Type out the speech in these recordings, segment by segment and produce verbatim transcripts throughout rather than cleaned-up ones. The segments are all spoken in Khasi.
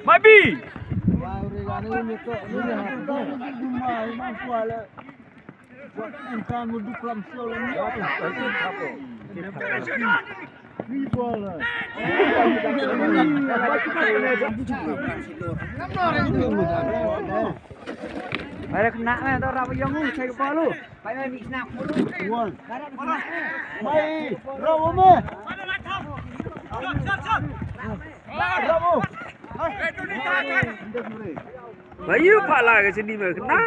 Mai bi. Mai dah kena meh, tau rap ïong u, cai kepala lu. Mai, bravo, meh. Bravo. Ba ïu pha la ka sini meh kena.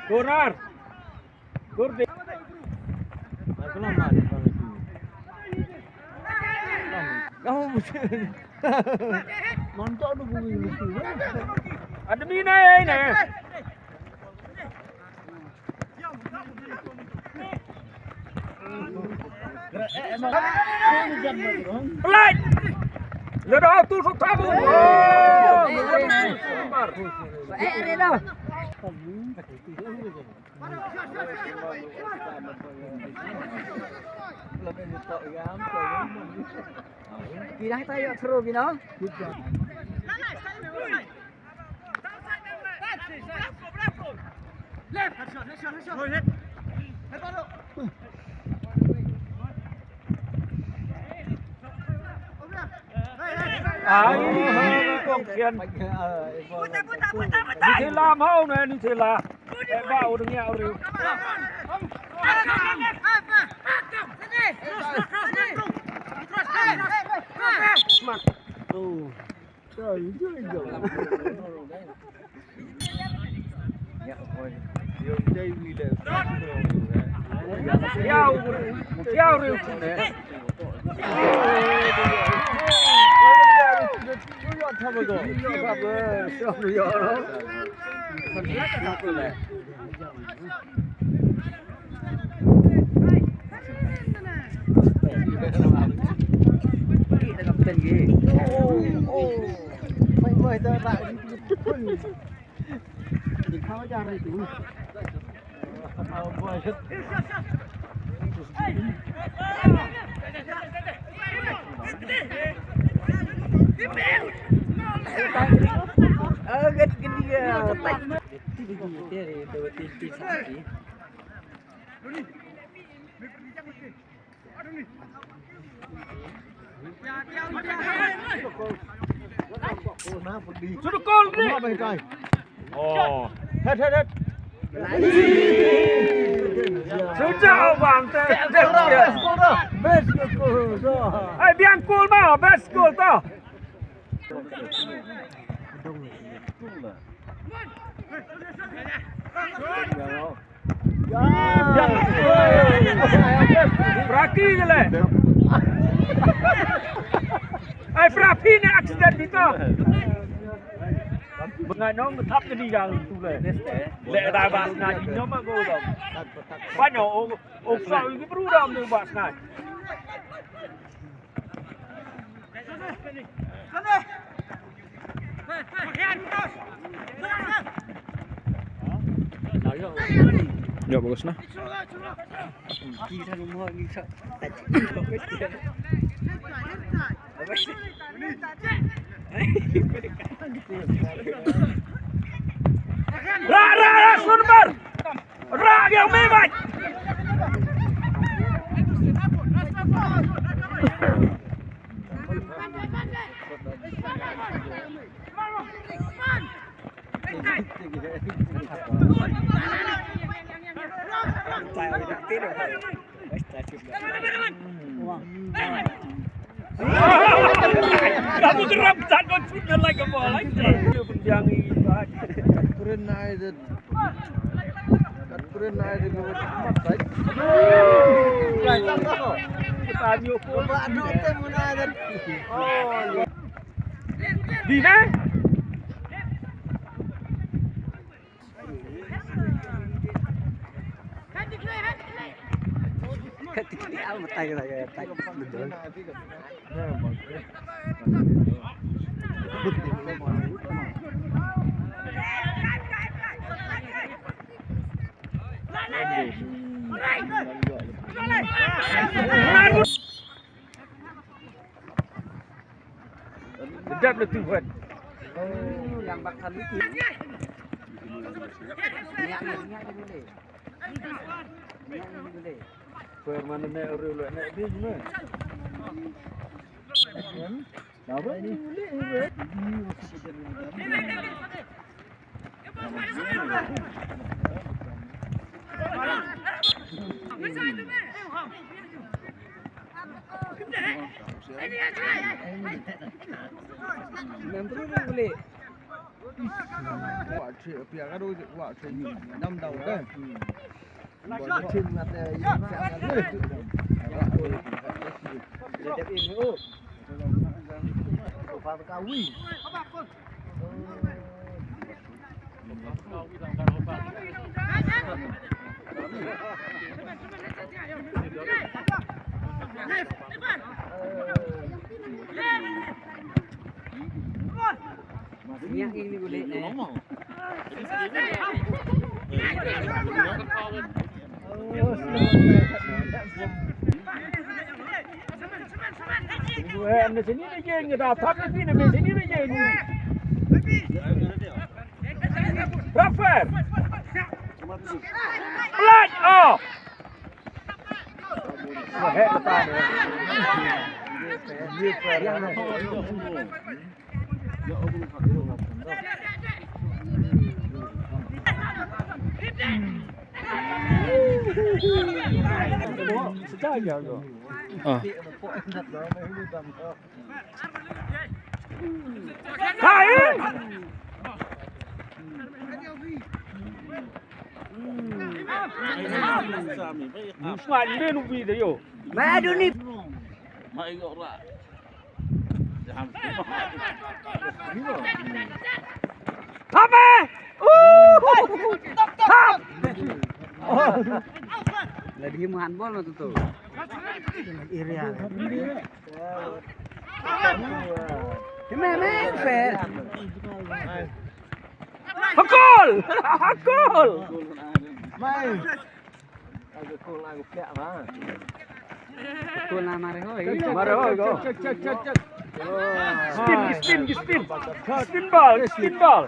Corner. Corner. Mantap tu bunyi lucu. Ada mina ya ini. Pelai. Ya dah tu sok tabu. Oh, eh, eh, dah. Kidang ta ïa throw bino. Ai, kong kian. Ni thela mau ne, ni thela. Eh, ba u deng ïa u riu. Smart. Oh. Sorry, sorry, sorry. Ïa, oi. Ïa, jai wi le. Sudah gol ni. Oh. Head, head, head. Sudah, bang. Best goal. Hai, biang gol mah, best goal tu. Praki je le. Ai, Praki ne accident bita. Mengai nong thap ke dia tu le. Le da ba na di nyom aku tu. Banyak oh, oh, sa ini perlu dah ambil ba sengai. Ya, bagus nah. Ra, ra, ra, Sunbar. Ra, dia mai mai. Kamu geram tak kau cuma lagi bola. Dia pun biang ini. Keren aja. Kat kren ai de ko mat tai. Kita nyu ko. Ba no te mun ai de. Oh. Di na? Kat kren ai matai kita ya tai. Dap le tu kan. Yang bakal itu. Niat, niat, niat dia boleh. Niat dia boleh. Permane ne ru le ne di ne. Apa ni? Member boleh. Wah, cik, pihak kado, wah, cik, nam dau kan. Yang ini boleh, eh. Eh, anda sini ni je, nggak dapat ni, ni sini ni je ni. Rafael. Pelat. Oh. Wah, eh, tepat. Ah. Kain! Usman, men ubi da yo. Mai adu ni. Pame! Uh! Pam! Lagi main bola tu tu. Area. Hakol! Hakol! Hakol na mare hoi. Mare hoi go. Spin, spin, spin. Spin ball, spin ball.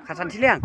Khatsan Shiliang.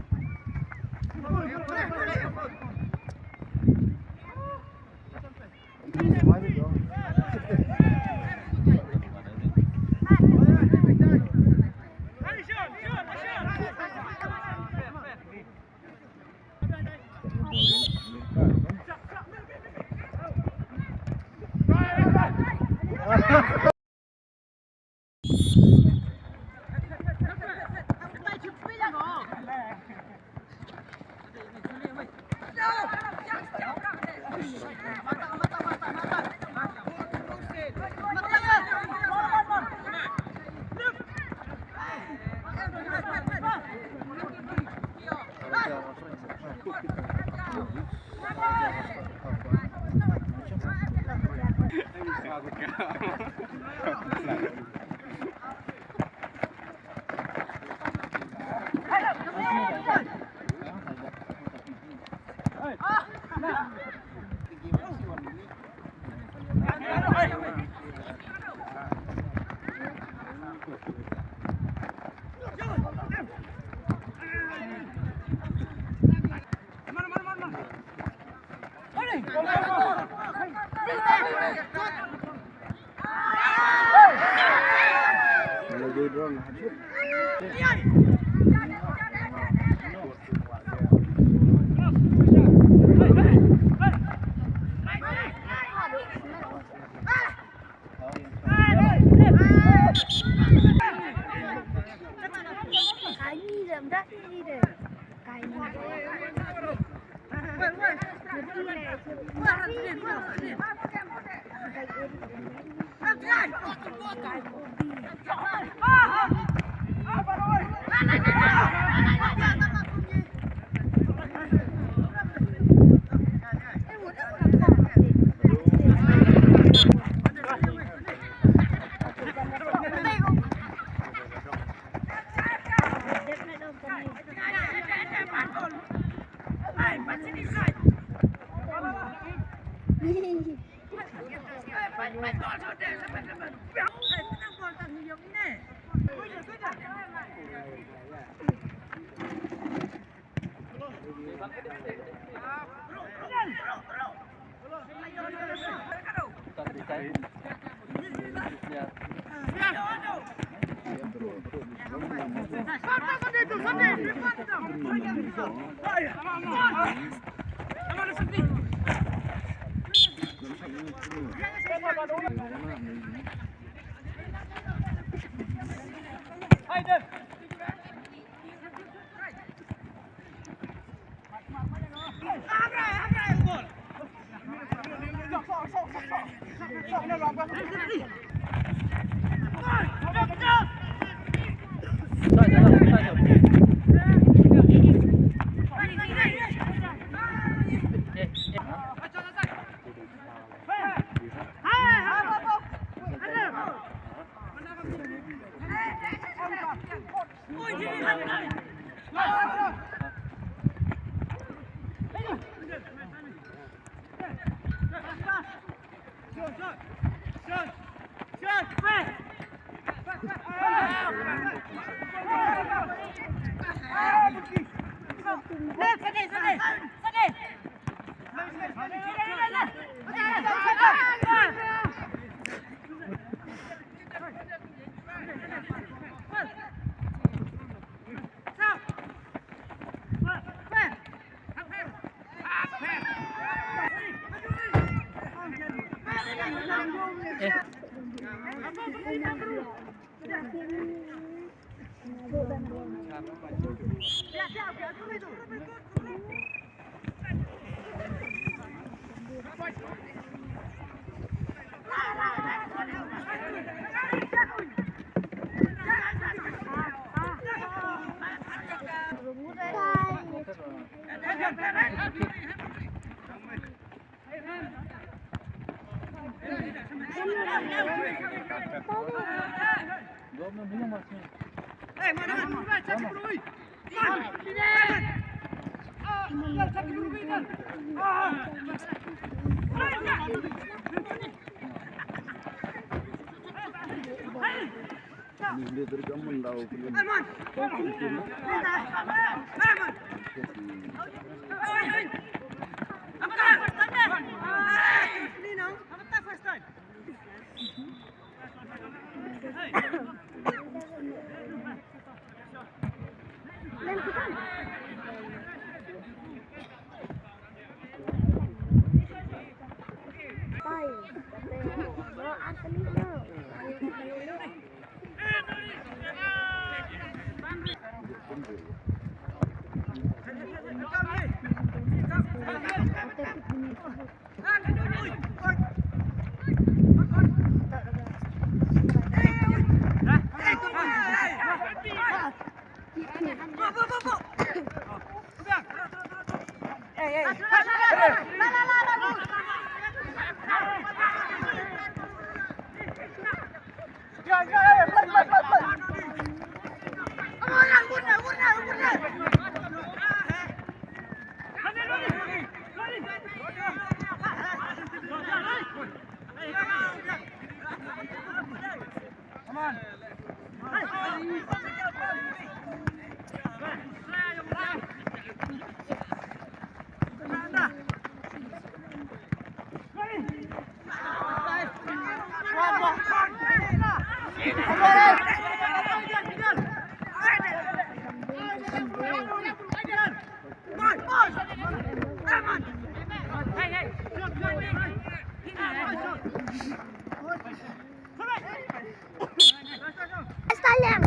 Stallion.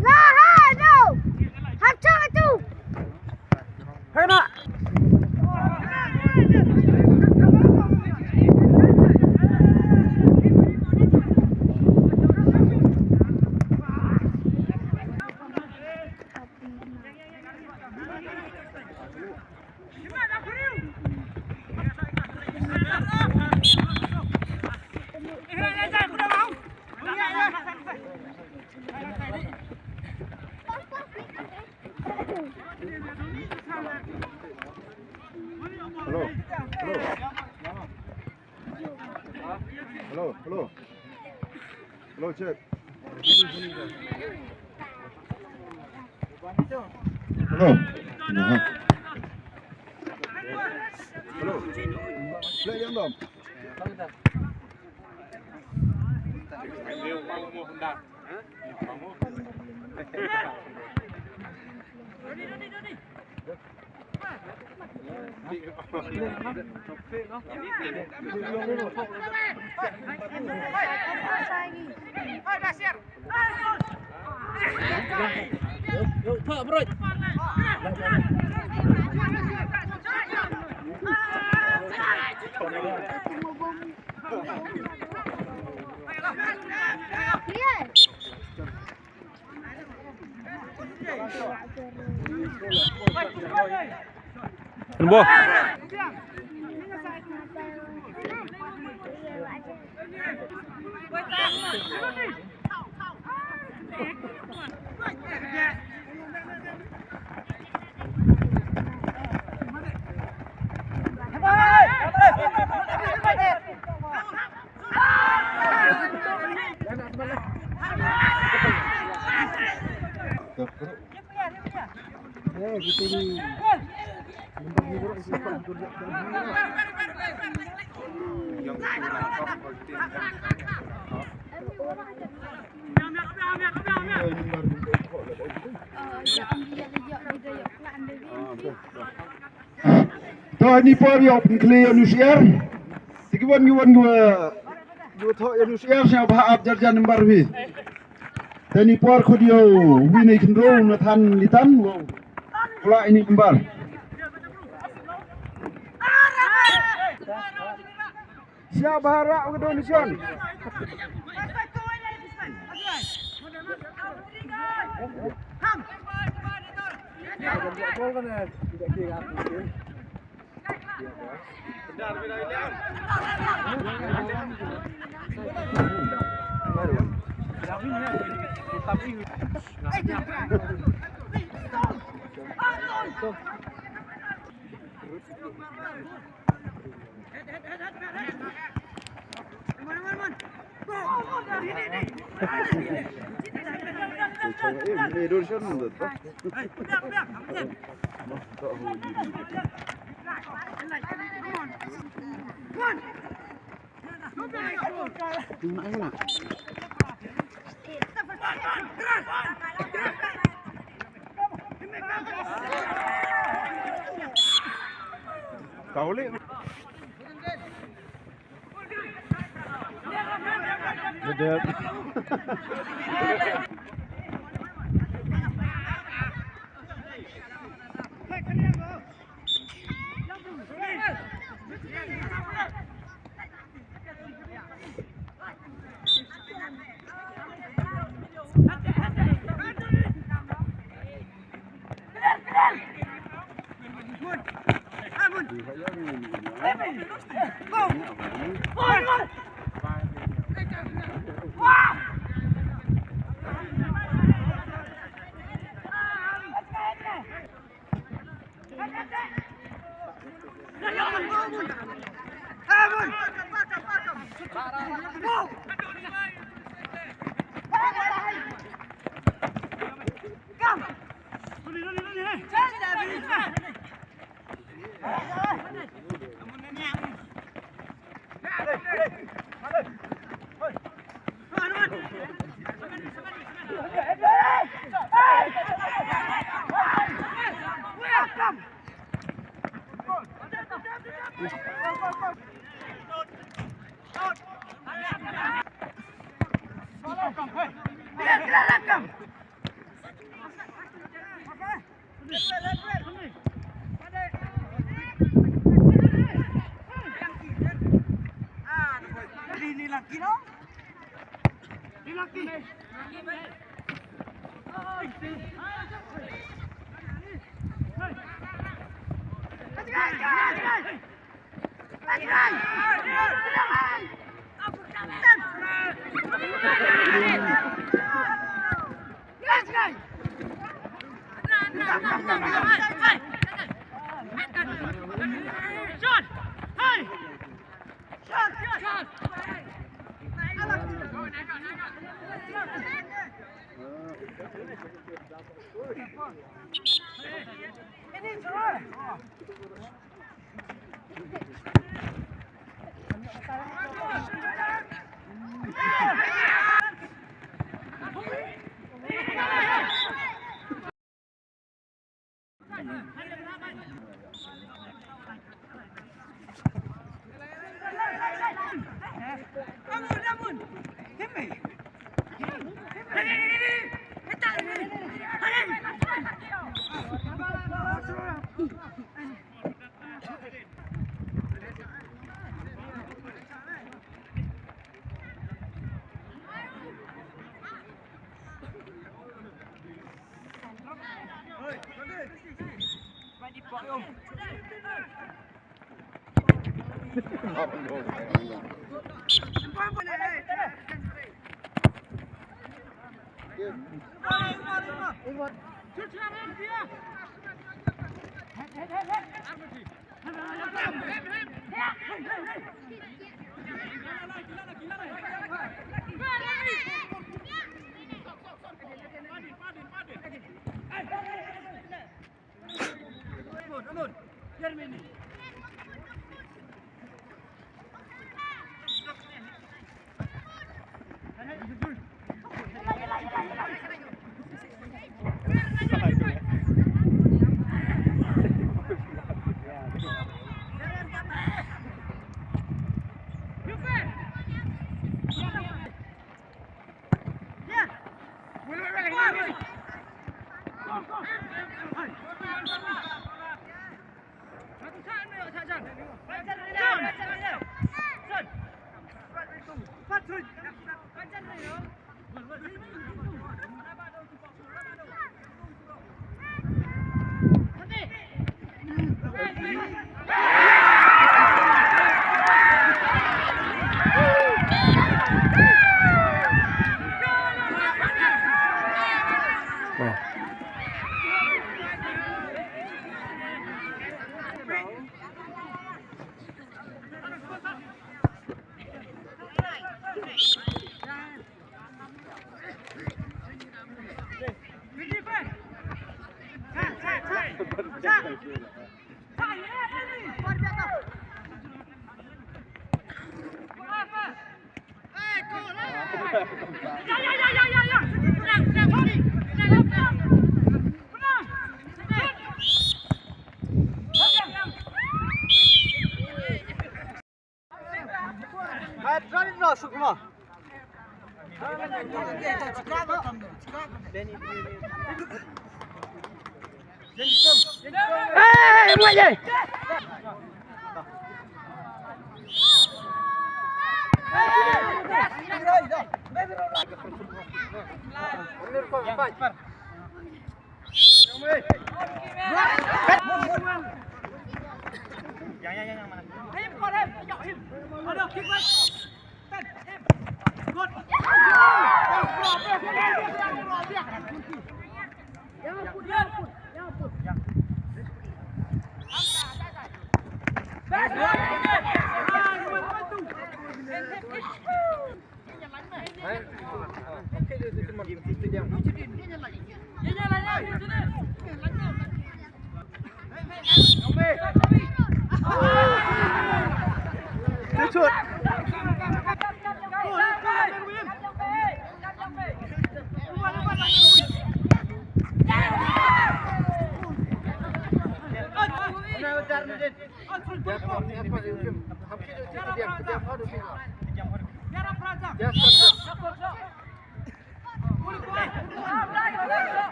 La ha no. Hap chang tu. Hena. Hello, hello. Hello, check. Hello. Hello. Play yang dong. Bo. To, ini por ïa pynkhlie ïa u syiar. Te ki wan, ki wan, ki wan, ki wan thoh ïa u syiar sha ba hap jar jar number wi. Te ini por khot ïa u Winnie Khynroo, Nathan Litan, wow. Kla ini number. Siap ba rah ka donation. Kau leh.